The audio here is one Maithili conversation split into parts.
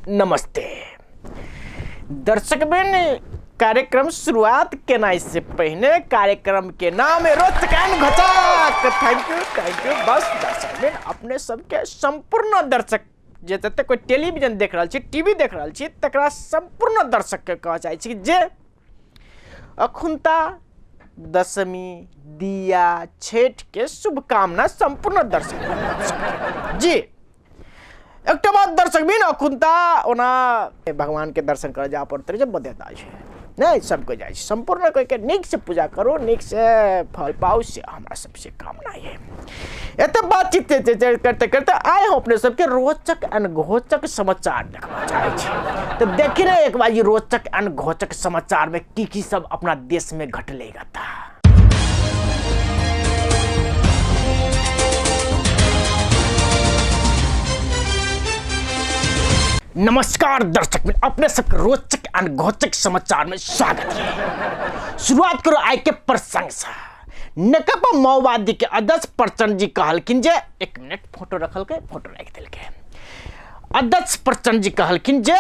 नमस्ते दर्शक बेन। कार्यक्रम शुरुआत केनाइ से पहिने कार्यक्रम के नाम है रोचक एंड घोचक। Thank you, thank you. बस दर्शक बेन, अपने सबके संपूर्ण दर्शक जे जते कोई टेलीविजन देख रहल छी, टीवी देख रहल छी, तकरा संपूर्ण दर्शक के कह चाहै छी जे अखुनता दशमी, दिया, छठ के शुभकामना संपूर्ण दर्शक जी। एकटा बात दर्शक भी अखुनता ओना भगवान के दर्शन करे जाय पड़ते जे बदेता छै नहीं, सबके जाइ छै, संपूर्ण कोई के नीक से पूजा करू, नीक से फल पाउ, से हमरा सबसे कामना है। एते बातचीत करते करते आए हम अपने सबके रोचक एंड घोचक समाचार देखबा चाहै छी। तो देखी ने एक बार ये रोचक एंड घोचक समाचार में की की सब अपना देश में घटलेगा था। नमस्कार दर्शक मित्र, अपने सबके रोचक एंड घोचक समाचार में स्वागत है। शुरुआत करो आय के प्रसंग से। नेकपा माओवादी के अध्यक्ष प्रचंड जी कहलखिन जे, एक मिनट फोटो रखलकै, फोटो राखि देलकै। अध्यक्ष प्रचंड जी कहलखिन जे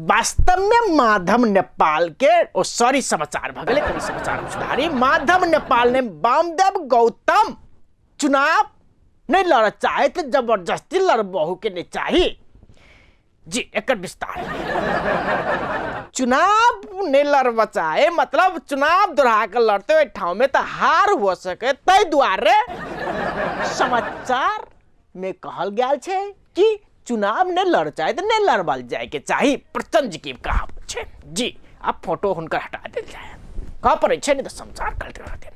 वास्तव में माधव नेपाल के, ओ सॉरी समाचार भऽ गेलै, कनि समाचार हम सुधारी। माधव नेपाल ने वामदेव गौतम चुनाव नहीं लड़ चाहे तो जबरदस्ती लड़बहू के नहीं चाही जी। एकर विस्तार चुनाव नहीं लड़ब चाहे मतलब चुनाव दोहरा के लड़ते ओहि ठाव में तो हार हो सके, ताहि दुआरे समाचार में कहल गेल छै कि चुनाव नहीं लड़ चाहे तो नहीं लड़बल जाए के चाही, प्रचंड जी की कहावत छै जी। आब फोटो हुनकर हटा देल जाए, कह पड़ै छै नहीं तो समाचार गलत रहते।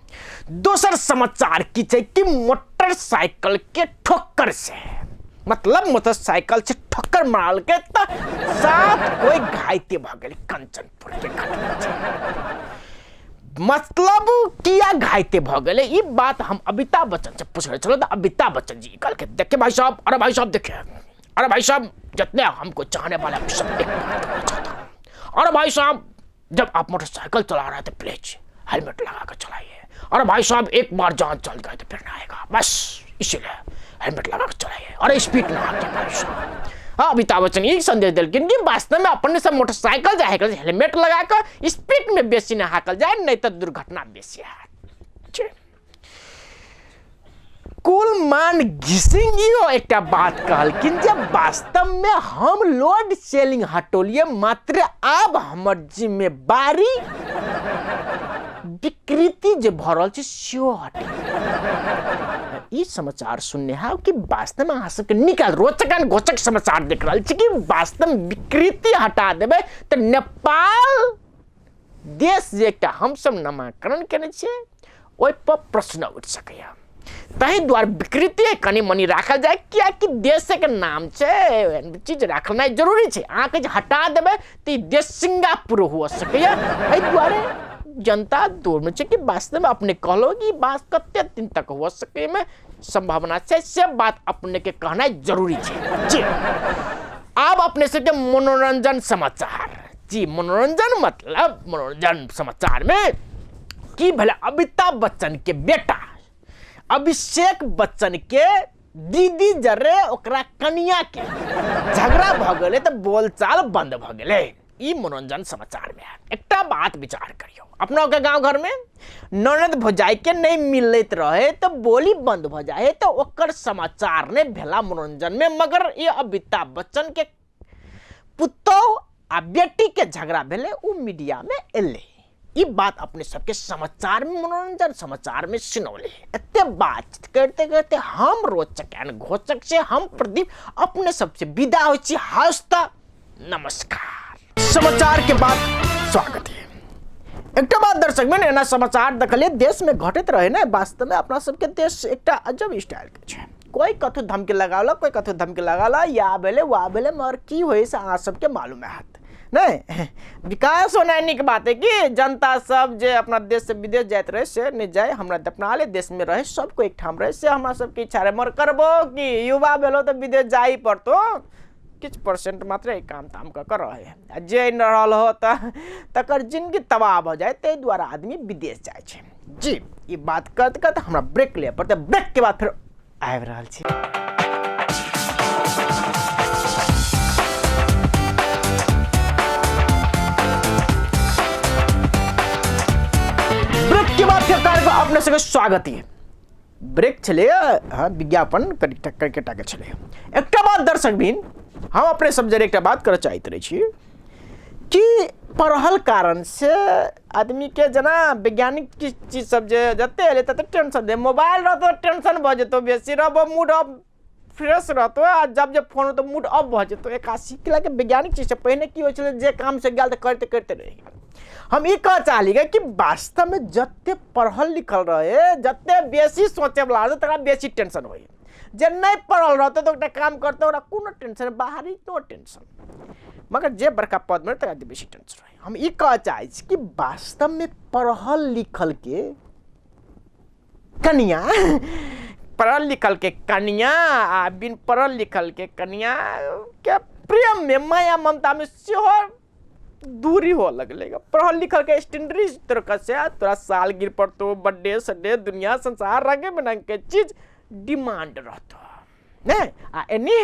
दोसर समाचार की छै कि मोटरसाइकिल के ठोकर से, मतलब मोटरसाइकिल से ठोकर मारल के त 7 कोई घायल भ गेल कंचनपुर के घटना छै। मतलब किया घायल भ गेलै, ई बात हम अमिताभ बच्चन से पूछ रहे छलहुँ त अमिताभ बच्चन जी कहलकै देखे भाई साहब, अरे भाई साहब देखे, अरे भाई साहब जितने हमको चाहने वाले हैं, सब एक बात करना चाहता हूँ। अरे भाई साहब जब आप मोटरसाइकिल चला रहे थे प्लीज हेलमेट लगा कर चलाइए। अरे भाई साहब एक बार जान चल गए तो फिर ना आएगा, बस इसीलिए हेलमेट लगा कर चलाइए। अरे स्पीड ना आके भाई साहब। हाँ, अमिताभ बच्चन ये संदेश दिलखिन कि वास्तव में अपने सब मोटरसाइकिल जाए कर हेलमेट लगा कर स्पीड में बेसी ना हाकल जाए, नहीं तो दुर्घटना बेसी है। कुलमान घिसिंग इहो एकटा बात कहलखिन जे वास्तव में हम लोड सेलिंग हटौलिए, मात्र आब हमर जिम्मेवारी विकृति जे भऽ रहल छै सेहो हटे। ई समाचार सुनने है कि वास्तव में अहाँ सबके नीक रोचक एंड घोचक समाचार देख रहल छी कि वास्तव में विकृति हटा देबै तऽ नेपाल देश जे एकटा हमसब नामांकन केने छियै ओहि पर प्रश्न उठि सकैए। ताहि दुआरे विकृति कनि मनि राखल जाय, कियाकि देशके नाम छै, चीज राखनाइ जरूरी छै। अहाँके जे हटा देबै तऽ ई देश सिंगापुर हुअ सकैए। एहि दुआरे जनता दूरमे छै कि वास्तवमे अपने कहलहुँ कि ई बात कते दिन तक हुअ सकैमे सम्भावना छै, से बात अपनेके कहनाइ जरूरी छै जी। आब अपने सबके मनोरंजन समाचार जी। मनोरंजन मतलब मनोरंजन समाचार में की भेलै, अमिताभ बच्चन के बेटा अभिषेक बच्चन के दीदी जरे ओकरा कनिया के झगड़ा भऽ गेलै तऽ बोलचाल बंद भऽ गेलै। ई मनोरंजन समाचार में एकटा बात विचार करियौ, अपना के गांव घर में ननद भौजाई के नहीं मिलैत रहे तऽ बोली बंद भऽ जाए तऽ ओकर समाचार नहीं भेला मनोरंजन में, मगर ई अमिताभ बच्चन के पुतोह आ बेटी के झगड़ा भेलै उ मीडिया में एलै। ई बात अपने सबके समाचार में मनोरंजन समाचार में सुनौले। एते बातचीत करते करते हम रोचक एंड घोचक से हम प्रदीप अपने सबसे विदा होइ छी। हस्त नमस्कार। समाचार के बाद स्वागत है। एकटा बात दर्शक में एना समाचार देखलिए देश में घटैत रहे ने, वास्तव में अपना सबके देश एकटा अजब स्टाइल के छै। कोई कथू धमकी लगावला, कोई कथू धमकी लगावला, या भेलै वा भेलै, मगर की होय से अहाँ सबके मालूम हैत नहीं। विकास होना नीक बात है कि जनता सब जे अपना देश से विदेश जाइत रहे से नहीं जाए, हमरा अपना देश में रहे, सबको एक ठाम रहे, से हमरा सबके इच्छा रहे। मगर करबो कि युवा भेलो तो विदेश जाही पड़तो, किछु परसेंट मात्र ई काम ताम कऽ कऽ रहै है, आ जे नहि रहल हो तऽ तकर जिनगी तबाह भऽ जाय, ताहि दुआरे आदमी विदेश जाइ छै जी। ई बात करते करते हमरा ब्रेक लिअ पड़तै, ब्रेक के बाद फेर आबि रहल छी। अपने सबके स्वागत ये। ब्रेक छलै, हाँ, विज्ञापन कनिकटा छलै। एकटा बात दर्शक बिन, हम अपने सब जरे एकटा बात करऽ चाहैत रहै छी कि पढ़ल कारण से आदमी के जेना वैज्ञानिक किछु चीज सब जे जते एलै तते टेंशन दे, मोबाइल रहतो टेंशन भऽ जेतौ, बेसी रहबो मूड ऑफ फ्रेश रहतो, आ जब जे फोन रहतो मूड ऑफ भऽ जेतौ। एकासी के लऽ के वैज्ञानिक चीज से पहिने की होइ छलै, जे काम से गेल तऽ करिते करिते रहि गेल। हम ई कहऽ चाहली कि वास्तवमे जते पढ़ल लिखल रहे, जते बेसी सोचैवला रहै, तकरा बेसी टेंशन होइ। जे नहि पढ़ल रहतै तऽ ओकरा काम करतै, ओकरा कोनो टेंशन, बाहरी तो टेंशन, मगर जे बड़का पदमे रहै तकरा बेसी टेंशन रहै। हम ई कहऽ चाहै छी कि वास्तवमे पढ़ल लिखल के कनिया, पढ़ल लिखल के कनिया आ बिन पढ़ल लिखल के कनिया के प्रेम में माया ममता में सेहो दूरी हो लगलै। पढ़ल लिखल के स्टैंडर्ड तरह से तोरा सालगिर पड़तो, बर्थडे सड्डे, दुनिया संसार रंगे बिरंग के चीज डिमांड रहतो नहि। आ एनी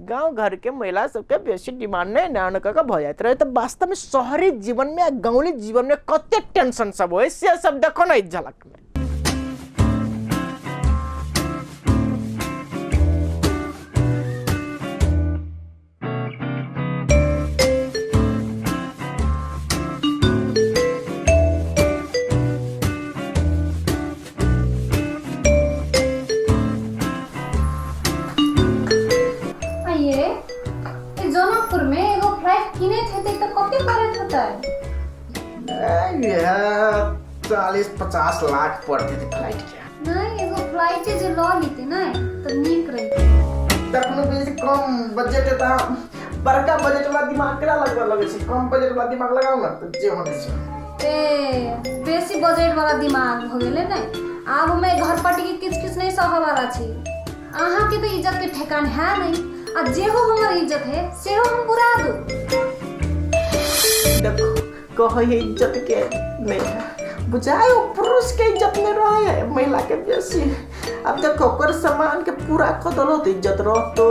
गाँव घरके महिला सबके बेसी डिमांड नहि एना कऽ कऽ भऽ जाइत रहै। तऽ वास्तवमे शहरी जीवनमे आ गाँवली जीवनमे कतेक टेंशन सब होइ से सब देखो ने एहि झलकमे। आइए, ए जनकपुर में एगो फ्लैट किनैत हेतै तऽ कते पड़ैत होतै? 40-50 लाख पड़तै फ्लाइट के। नहीं, एगो फ्लाइटे जे लऽ लीते नहि तऽ नीक रहितै। तखनो बेसी कम बजट तऽ बड़का बजट वाला दिमाग केना लगबऽ लगै छै, कम बजट वाला दिमाग लगाउ ने तऽ जे होने छै। ए बेसी बजट वाला दिमाग भऽ गेलै ने। आब हमे घर पटी के किछु किछु नहि सहऽ वाला छी। अहाँके तऽ इज्जत के ठेकान है नहीं, आ जेहो हमर इज्जत है सेहो हम बुरा दू। देखो कहै है इज्जत के नहीं है, बुझाय पुरुष के इज्जत नहीं रहे है, महिला के बेसी। अब देखो ओकर सामान के पूरा कऽ देलहो तऽ इज्जत रहतो,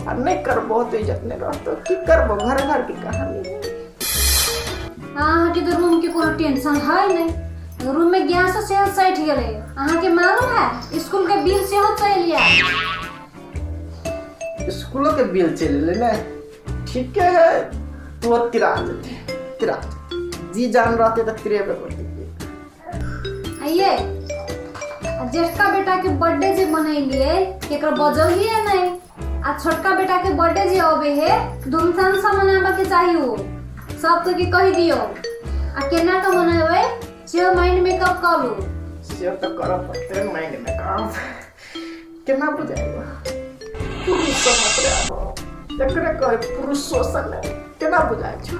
आ नहीं करबो तऽ इज्जत नहीं रहतो। की करबो, घर घर के कहानी है। अहाँके तऽ रूम के कोनो टेंशन है नहीं, रूम में गैसो सेहो सठि गेलै। अहाँके मालूम है स्कूल के बिल सेहो चलि आयल। स्कूलों के बिल चलि एलै ने, ठीके है, तो तिरा जेतै, तिरा जेतै, जी जान रहतै तऽ तिरेबे करतै। आइए, आ जेठका बेटा के बर्थडे जे मनेलिए केकरो बजलिए नहीं, आ छोटका बेटा के बर्थडे जे अबे है धूमधाम से मनाबे के चाही। ओ सब तो के कहि दियो, आ केना के मनेबै सेहो माइंड मेकअप करू। से तऽ करऽ पड़तै माइंड मेकअप। केना बुझाइबो पुरुष सब मात्रे आब एकरे कहै पुरुष शोषण है। केना बुझाइ छौ,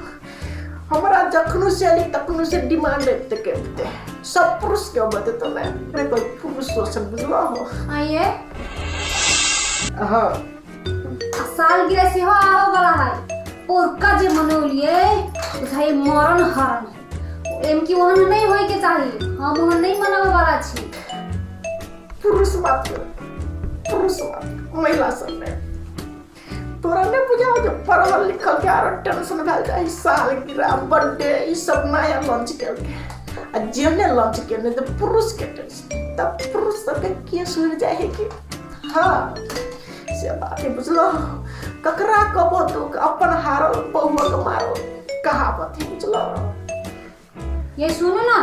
हमरा जखनो से अली तखनो से डिमांड अबिते के अबिते सब पुरुष के अबते, तो नहि एकरे कहै पुरुष शोषण, बुझलो हो? आइए। हाँ। आ सालगिरह सेहो आबऽ वाला है। पोरका जे मनौलिए बुझाइ मरण हरण है, एम की ओहन नहीं होय के चाही, हम ओहन नहीं मनावे वाला छी। पुरुष मात्र, पुरुष मात्र, महिला सब नहि। तोरा नहि बुझाओ जे पढ़ल लिखल के आरो टेंशन भए जाइ, सालगिरह बर्थडे ई सब नया लॉन्च केलकै, आ जे नहि लॉन्च केने तऽ पुरुष के टेंशन, तब पुरुष सबके केस उड़ि जाइ है कि। हाँ से बात है, बुझलो? ककरा कहबो तू, अपन हारल बहुआ के मारल कहावत है, बुझलो? ये सुनू ना,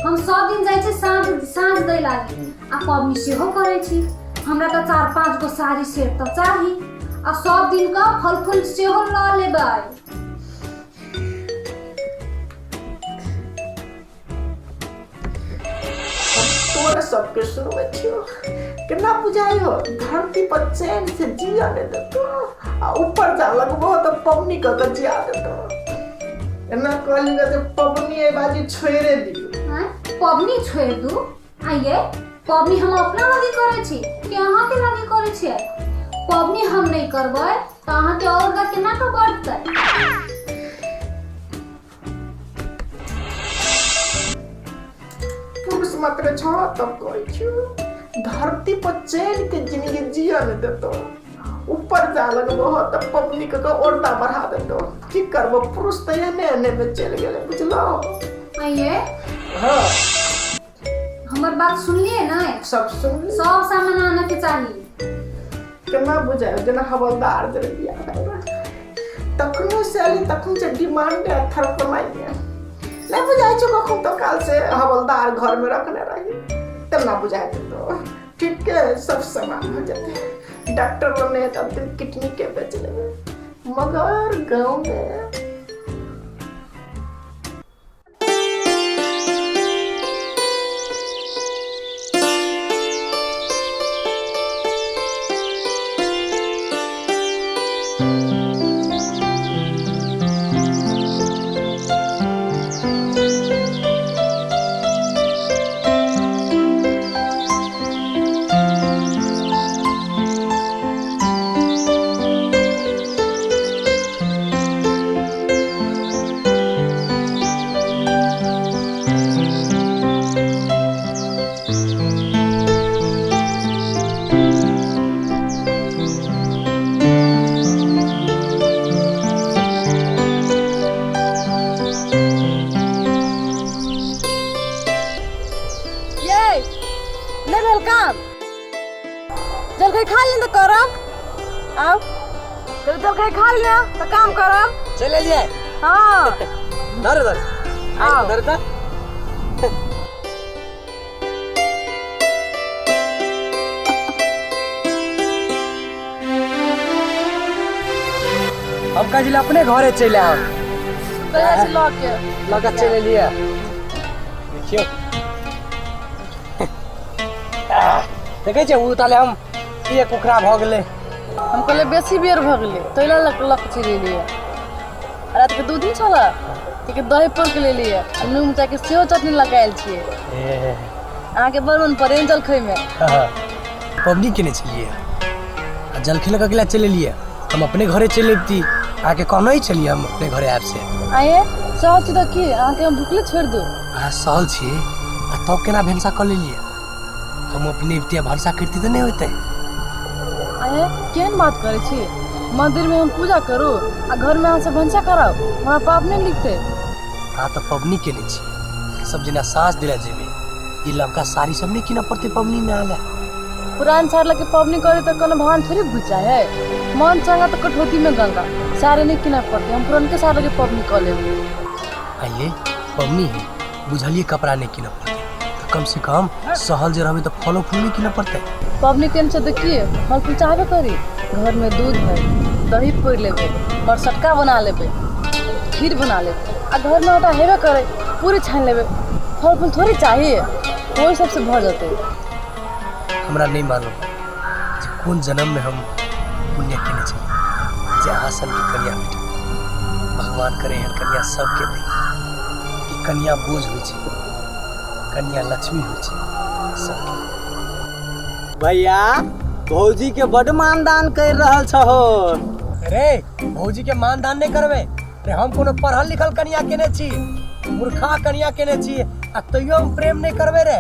हम सब दिन जाइ छी साँझ साँझ दै लागी, आ पबनी सेहो करै छी। हमरा तऽ 4-5 गो साड़ी सेट तऽ चाही, आ सब दिन का फल फूल सेहो लऽ लेबै। तोरा सबके सुनबै छियौ, केना बुझाइ हो, धरती पर चैन से जिया नहि देतो, आ ऊपर जा लगबो तऽ पबनी कऽ के जिया देतो। एना कहली जे पबनी एहि बाजी छोड़े दियौ। आँय, पबनी छोड़ि दू? आइये, पबनी हम अपना लागी करै छी कि अहाँके लागी करै छियै? पबनी हम नहि करबै तऽ अहाँके और का केना कऽ बढ़तै? पुरुष मात्र छौ तब कहै छियौ, धरती पर चैन के जिंदगी जिया नहि देतो, ऊपर जा लगबो तऽ पबनी के ओरदा बढ़ा देतो। की करबो, पुरुष तऽ एने एने में चलि गेलै, बुझलो? आइये। हाँ। बात सुनलिए ने? सब सुन। सब सामान आने के चाही। केना बुझाय जेना हवलदार जरे बियाह भेल तखनो से अली तखन से डिमांड थरपनाइए नहीं बुझाय छौ कखन तो काल से हवलदार घर में रखने रही तेना बुझाय तो ठीक के सब सामान हो जाते। डॉक्टर बने तब किडनी के बेच लेबे मगर गाँव में जलखै खा लेने तो करब। आओ जलखै खा लेने तो काम करब। चले लिए। हाँ धर धर आओ धर धर। हम काजिल अपने घरे चले आओ। कहिया से लऽ के लऽ के चले लिए। देखियो देखै छियै ओ ताले हम एक उखड़ा भऽ गेलै। हम कहलियै बेसी बेर भऽ गेलै तैला लऽ के चलि एलियै। रात के दूध नहि छलै ताहिके दही पौर के लेलियै आ नून मिरचाइके सेहो चटनी लगायल छियै। अहाँके बड़ मन पड़ै जलखैमे। पबनी केने छलियै आ जलखै लऽ के चलि एलियै। हम अपने घरे चलि अबिती अहाँके कहने ही छलियै हम अपने घरे आबि से। आये सहल छी तऽ की अहाँके हम भुखले छोड़ि दू? अहाँ सहल छी आ तब केना भनसा कऽ लेलियै? हम अपने अबिती आ भनसा करती तऽ नहि होइतै। आये केहन बात करै छी? मंदिर में हम पूजा करू आ घर में अहाँ से भनसा कराउ, हमरा पाप नहीं लिखते। अहाँ तऽ पबनी केने छी सब जेना साँझ दिला जेबै ई लमका साड़ी सब नहीं किनऽ पड़तै पबनी में आला। पुरान साड़ी लऽ के पबनी करे तऽ कोनो भगवान थोड़ी बुझाय है। मन चंगा तऽ कठौती में गंगा, साड़ी नहीं किनऽ पड़तै, हम पुरनके साड़ी लऽ के पबनी कऽ लेब। आइए पबनी है बुझलिए कपड़ा नहीं किनऽ पड़तै तऽ कम से कम सहल जे रहबै तऽ फलो फूल नहीं किनऽ पड़तै। पबनी केने छै तऽ की फल फूल चाहबे करी? घर में दूध है, दही पोरि लेबै, बरसटका बना लेबै, खीर बना लेबै आ घर में आटा हेबे करै, पूरी छानि लेबै, फल फूल थोड़ी चाहिए, ओहि सबसे भऽ जेतै। हमरा नहीं मालूम जे कोन जन्म में हम पुण्य केने छलियै जे अहाँ सबके कन्या भेटल। भगवान करे एहन कन्या सबके दै कि कन्या बोझ होइ छै, कन्या लक्ष्मी होइ छै सबके। भैया भौजी के बड मानदान कर रहल छहो। अरे भौजी के मानदान नहीं करबे रे, हम कोनो पढ़ल लिखल कन्या केने छी, मूर्खा कन्या केने छी आ तैयो हम प्रेम नहीं करबे रे।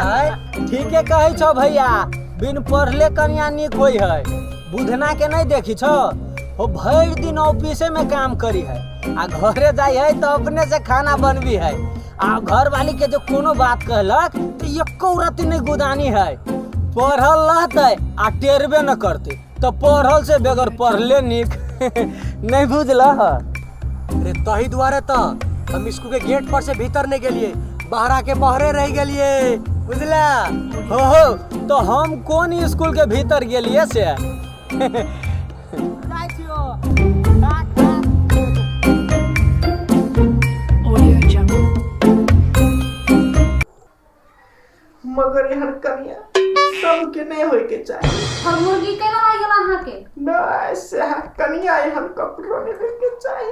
आय ठीके कहै छौ भैया, बिन पढ़ले कन्या नीक होई है। बुधना के नहीं देखी छौ, हो भरि दिन ऑफिसे में काम करी है आ घरे जाई है तो अपने से खाना बनबी है आ घर वाली के जो कोनो बात कहलक तो एको रत्ती नहीं गुदानी है। पढ़ल रहते आ टेरबे न करते तो पढ़ल से बगैर पढ़ले नीक। नहीं बुझल? अरे तही दुआरे तो हम स्कूल के गेट पर से भीतर नहीं गेलिए, बाहरा के बाहरे रह गेलिए बुझला। हो तो हम कौन स्कूल के भीतर गेलिए से? मगर एहन कन्या सबके नहीं होय के चाही। और मुर्गी केना लागि गेल अहाँके? नहीं से कन्या एहन कपड़ो नहीं होय के चाही।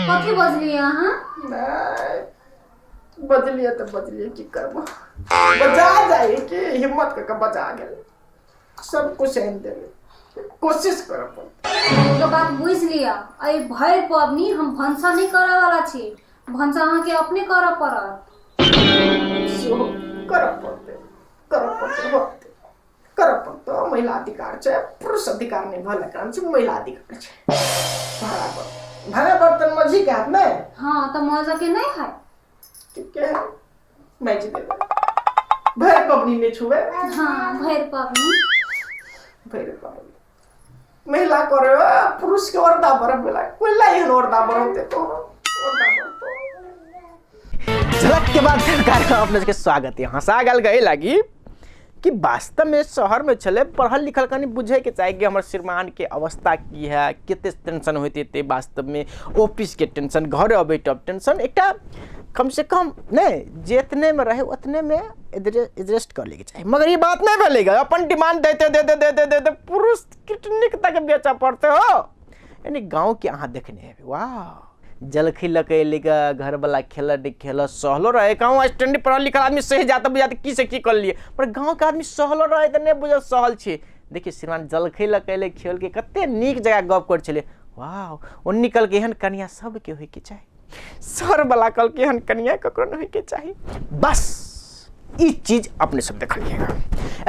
कथी बजलियै अहाँ? नहीं बजलियै तऽ बजलियै, की करबो, बजा जाए कि हिम्मत कऽ के बजा गेल। सब कुछ आनि देबै, कोशिश करऽ पड़तै। एगो बात बुझि लिअ, एहि भरि पबनी हम भनसा नहि करऽ वाला छी, भनसा अहाँके अपने करऽ पड़त। सेहो करऽ पड़तै, करऽ पड़तै, होतै, करऽ पड़तै। महिला अधिकार छै, पुरुष अधिकार नहि भले कारण छै, महिला अधिकार छै। बराबर भाड़ा बर्तन मझी के हाथ में। हाँ तऽ मजा के नहीं है। ठीक है, मैच देबै। भरि पबनी नहि छुबै। हाँ, भरि पबनी। भरि पबनी महिला करे, पुरुष के औरदा बढ़ कोला एहन औरदा बढ़ते तो औरदा बढ़तो। झलक के बाद कार्यक्रम अपने सबके स्वागत है। हंसा गल गए लागी कि वास्तव में शहर में छले पढ़ल लिखल कनि बुझे के चाही कि हमर श्रीमान के अवस्था की है, कते टेंशन होइत हेतै। वास्तव में ऑफिस के टेंशन, घर अबै तब टेंशन, एकटा कम से कम नहीं जितने में रहे उतने में एडजस्ट कर लेके चाही। मगर ये बात नहीं भेलै, अपन डिमांड देते देते देते देते पुरुष किडनी तक बेचऽ पड़ते हो। यानी गाँव के अहाँ देखने हेबै, वाह, जलखै लऽ के एलै ग, घरवला खेलक नहि खेलक, सहलो रहे। गाँव स्टैंड पढ़ल लिखल आदमी सही जाता बुझाते की से की कर लिए, पर गाँव के आदमी सहलो रहे तऽ नहि बुझल सहल छी। देखिए श्रीमान जलखै लऽ के एलै, खेल के कते नीक जगह गप करै छलै, वाह। ओ निकल के एहन कनिया सबके होइके चाही, शहरवला कहलकै एहन कनिया ककरो नहि होइके चाही। बस ई चीज अपने सब देखलिएगा।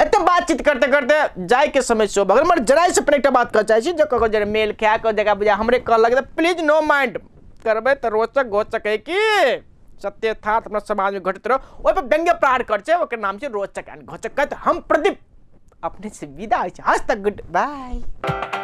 एते बातचीत करते करते जाय के समय से भगल, मगर जरा से अपने एकटा बात कह चाहे छी, जो ककरो जरा मेल खा के जगह बुझा हमरे कह लगे प्लीज नो माइंड करबै तऽ रोचक घोचक है कि सत्य यथार्थ अपना समाज में घटित रहो, ओहि पर व्यंग्य प्रहार कर छै, ओकर नाम छै रोचक एंड घोचक। कहत हम प्रदीप अपने से विदा होइ छै, आज तक गुड बाय।